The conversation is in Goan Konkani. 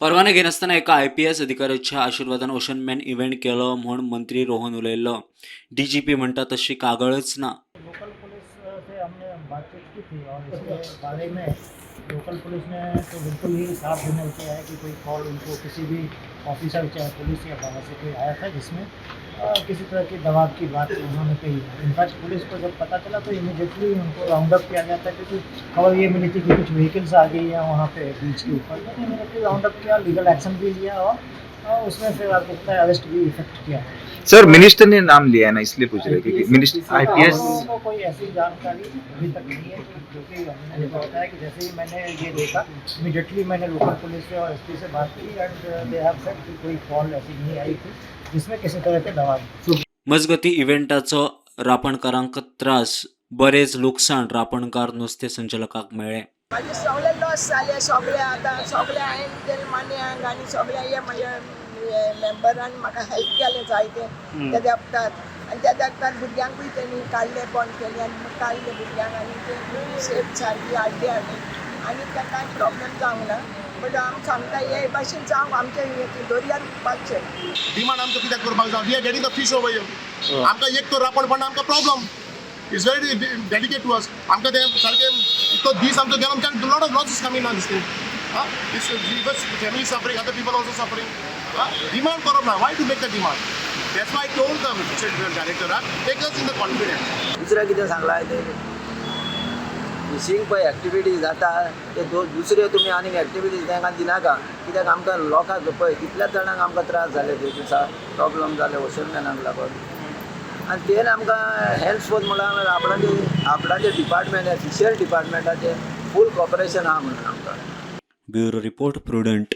परवाने घेनासतना एका आयपीएस अधिकाऱ्याच्या आशिर्वादान ओशनमॅन इव्हेंट केलो म्हूण मंत्री रोहन उलयल्लो. डीजीपी म्हणटा तशी कागाळच ना. लोकल पुलिस से हमने बातचीत की थी और इसके बारे में लोकल पुलिस ने तो बिल्कुल ही साफ डिनाई किया है कि कोई कॉल उनको किसी भी ऑफिसर, चाहे पुलिस या बाहर से कोई आया था जिसमें किसी तरह की दबाव की बात उन्होंने कही है। इनफैक्ट पुलिस को जब पता चला तो इमीडिएटली उनको राउंड अप किया गया था, क्योंकि खबर ये मिली थी कि कुछ व्हीकल्स आ गई हैं वहाँ पे बीच के ऊपर। तो इमीडिएटली राउंड अप किया, लीगल एक्शन भी लिया और उसमें फिर आपको पता है अरेस्ट भी इफेक्ट किया। सर, मिनिस्टर ने नाम लिया है ना, इसलिए पूछ रहे हैं कि मिनिस्टर आईपीएस को कोई ऐसी जानकारी अभी तक नहीं है, क्योंकि हमने जो बताया कि जैसे ही मैंने ये देखा, इमीडिएटली मैंने लोकल पुलिस से और एसपी से बात की एंड they have said कि कोई कॉल ऐसी नहीं आई थी जिसमें किसी तरह के दबाव मजगती, इव्हेंटाचो रापणकारांक त्रास, बरेच लुकसाण रापणकार नुस्तें संचालकाक मेळ्ळें. म्हाजे सगळे लॉस जाले सगळे. आतां सगळे हांवें तेल मान्यांक आनी सगळे हे म्हज्या मेंबरान म्हाका हेल्प केलें जायते त्या वखदार. आनी त्या वखदार भुरग्यांकूय तेणी काडले, बंद केले आनी काडले भुरग्यांक आनी ते सेफ सारकी हाडली हांवें आनी त्या कांय प्रॉब्लम जावंक ना. बट आमी सांगता, हे भाशेन जावंक आमच्या हे दर्यार उरपाचें. डिमांड आमकां कित्याक करपाक जाय? We are getting the fish over here. आमकां एक तर रांपण पडना, आमकां problem, it's very delicate to us. आमकां तें सारकें इतलो दीस आमचो गेलो आमच्यान, lot of losses coming ना this thing. It's family suffering, other people also suffering. Demand करप ना, why to make the demand? That's why told the डायरेक्टराक, take us in the confidence. दुसरें कितें सांगलां ते फिशींग पळय एक्टिविटीज जाता ते दुसऱ्यो तुमी आनीक एक्टिविटीज तांकां दिनाका, कित्याक आमकां लोकांक पळय कितल्याच जाणांक आमकां त्रास जाले ते दिसा, प्रॉब्लम जाले वॉशरमॅनाक लागून. आनी तेन आमकां हेल्थ म्हणल्यार आपणाचे आपणाचे डिपार्टमेंट, फिशरी डिपार्टमेंटाचे फूल कॉपरेशन आहा म्हणून आमकां. Bureau report, prudent.